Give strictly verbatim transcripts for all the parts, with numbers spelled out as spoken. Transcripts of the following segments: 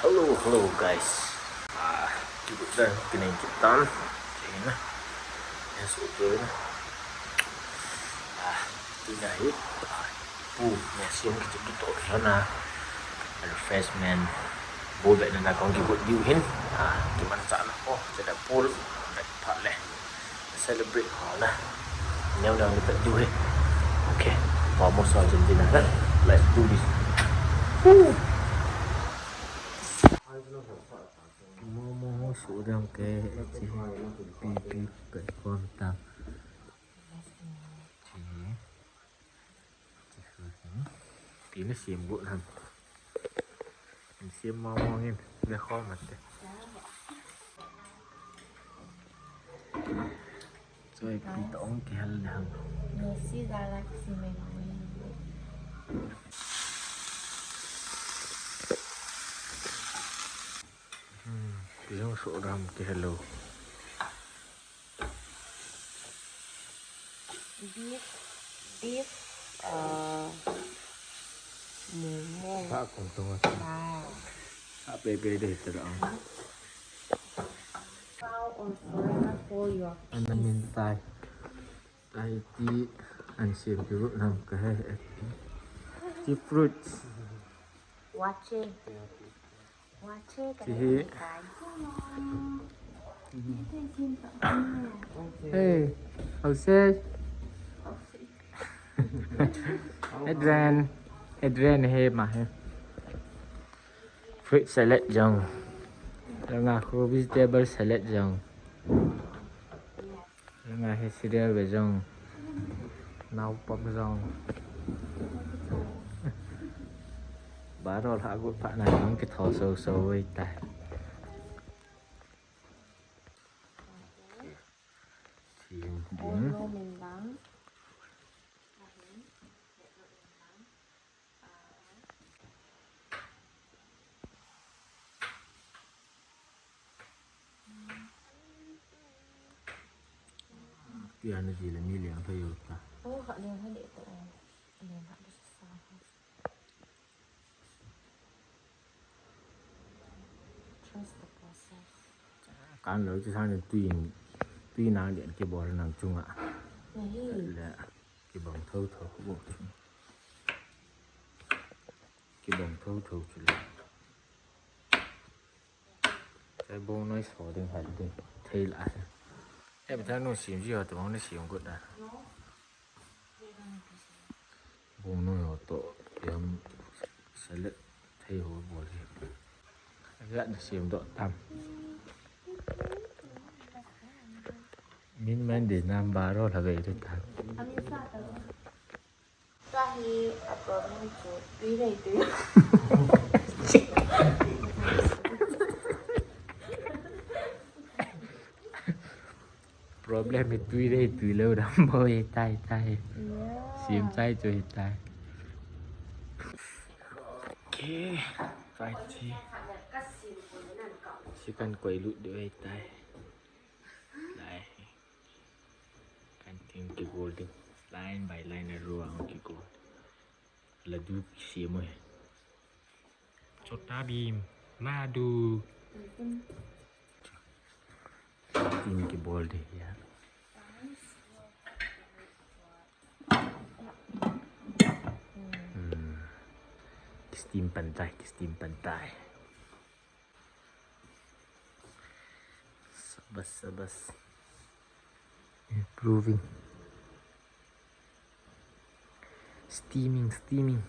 Hello, hello guys. Ah, kibut dan, kinain kitan. Okay na. Yes, okay na. Ah, tu na hi. Ah, pu, ya siam kitu tu to na. Refreshment. Bo be na na kong kibut diu hin. Ah, kiman sa na ko. Sa da pul. That part le. Celebrate ho na. Neo neo ni pat du he. Okay. Vamos Argentina na. Let's do this. Woo! Momo ho su dang ke, eh, chi. Pi, pi, pe, kon ta. Chi. Pi na siam got ham. Siam mo mo ngin. Le kho mat te. Choi pi to ong kihel le ham. Messi Galaxy me. Hmm, pi jong so ram kihel lo. Beef, beef, uh, momo. Sa kong tonga. Sa. Sa pe pe de tera. Cow or foreigner for your kids. Ana min tai. Tai ti an siam ki lut nam ka he. Ti fruits. Watching. Chi hi. Hey, how say? Adrian. Adrian he ma he. Fruit salad jong. Nga khu vegetable salad jong. Nga hi cereal ve jong. Nau pop jong. Baro lha gu pha na jong ki tho so so wei ta. Sing bung. Tia na ji le mi liang thei yo ta. Oh, ha liang ha le to. Liang ha le sa. Trust the process. Kan lo chi sang tui, tui nang den ki bol nang chunga. Nahi. Le ki bang tho tho bo. Ki bang tho tho chu le. Chai bong noi so ding hai ding. Thei la. Em ta nu sim ji ho to ni sim got da. Bong noi ho to yam salad thei ho bol ji. Ga na sim do tam. Min man de nam baro la ve de tam. Tua hi a problem chu tui nei tui. Problem hi tui nei tui lo dam bo hi tai tai. Yeah. Sim tai chu hi tai. Okay, right here. Si kan koi lut de hi tai. Lai. Kan ting kigol ding. Line by line a row ang kigol. Ladu kisem e. Chota Bheem. Ladu. Ting kibol ding ya. Hmm. Ki steam pan tai, ki steam pan tai. Sabas, sabas. Improving. Steaming, steaming.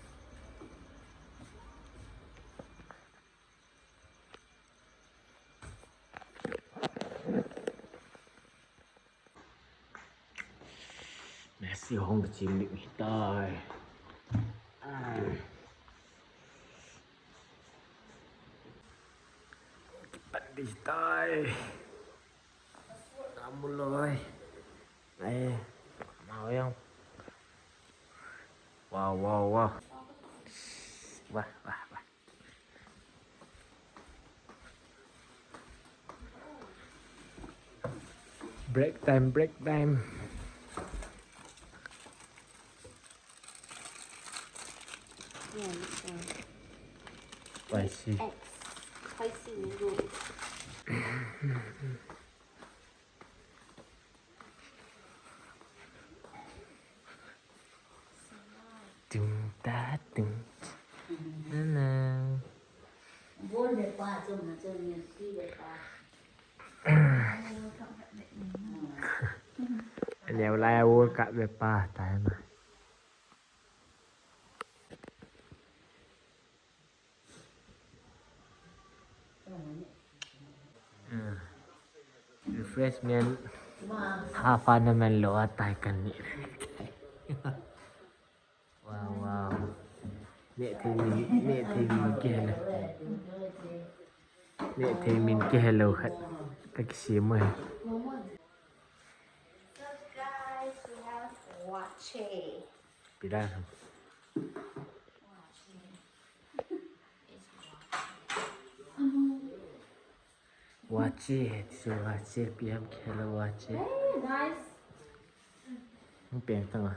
Messi hung ka chim ding hi tai. Ai. Kipat ding hi tai. Kamu loi. Ai. Mau yang. Break time, break time. Yeah, it's, uh, spicy noodles. Tung ta tung. Na na. Aneo lai a World Cup ve pa tai ma. Refreshment. Half an hour man lo a tai kan ni. Wow, wow. Neh thei min, neh thei min kihelo. Neh thei min kihelo khat. Ka kisem e. So guys, we have wache. Pida. Wache, this is wache, P M kihelo wache. Hey, nice. Hung peng tang a.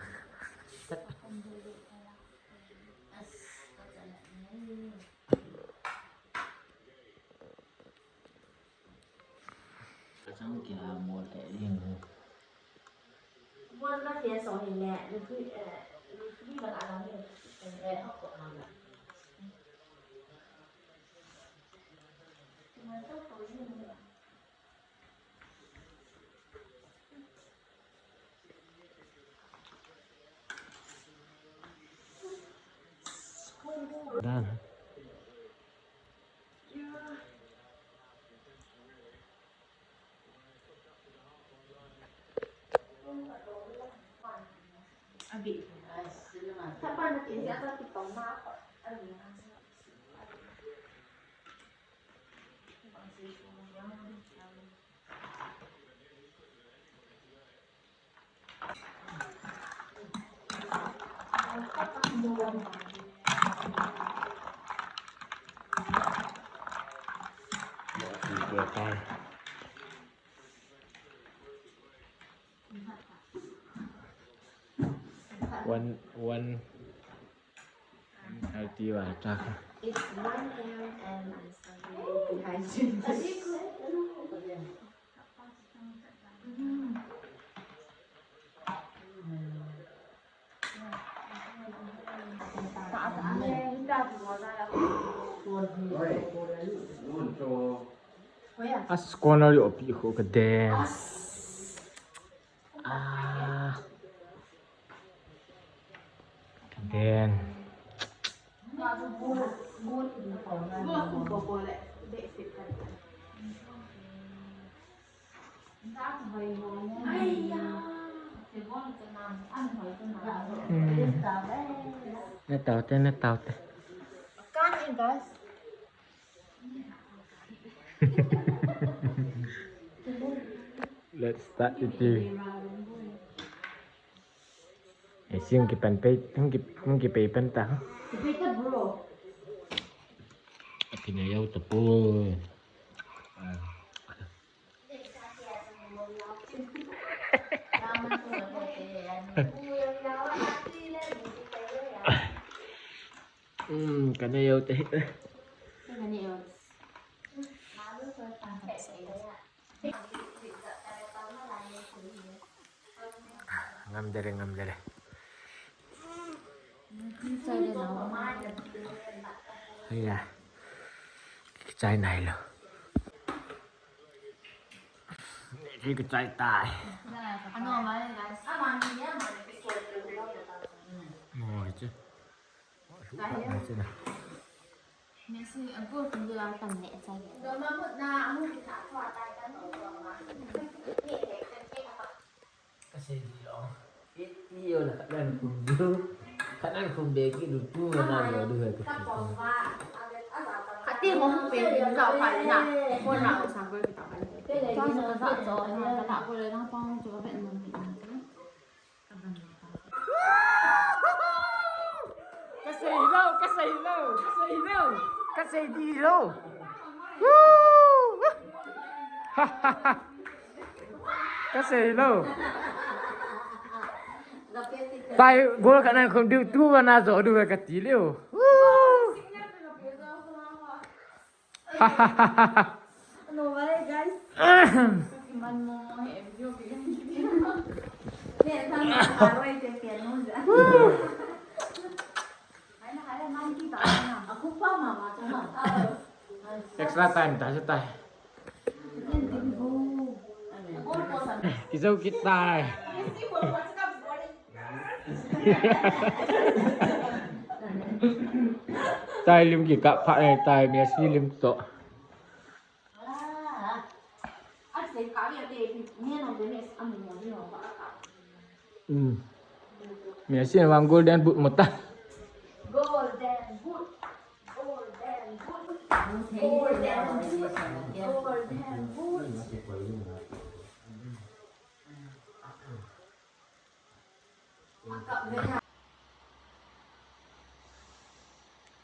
Ka chang kia mo te ding. Mo na fia so hin le, lu phi, eh, lu phi ba la la ni, eh, ha ko ma la. Dan. One, one healthy water. It's one a m and I'm suddenly dehydrated. As corner yo pi ko ka den. Ah. Then. Hmm. Na tau te, na tau te. Can't you guys? Let's start eating. Ei sing kipan pei, hung ki, hung kipei pan ta. Kipei ta bro. Akin ayau ta po. Hmm, kana yau te. Kana yau. Ngam dere, ngam dere. Haya. Kichai nai lo. Ni kichai tai. Mo che. Ka sei di lo. I, i yo la ka nan kum du. Ka nan kum be ki du tu na yo du he ka. Ka ti mo hu pe ki du ka pa na. Ko na ko sang ko ki ta ka. Ka sa ka sa jo na ka ta ko le na pa mo jo ka pe mo ki. Ka sei lo, ka sei lo, ka sei lo, ka sei di lo. Woo! Ha, ha, ha. Kasei lou. Tai goal khat na khum diu, tu va na jo diu ve kati leu. Woo! No, vale, guys. Kiman mo, eh, video kigan kiti. Ne, tang, aroi te piano ja. Extra time, ta, ta. Kijou kit tai. Tai lim kikap phat e, tai Messi lim toh. Hmm. Messi vang Golden Boot mu ta. Golden Boot. Golden Boot. Golden Boot. Golden Boot.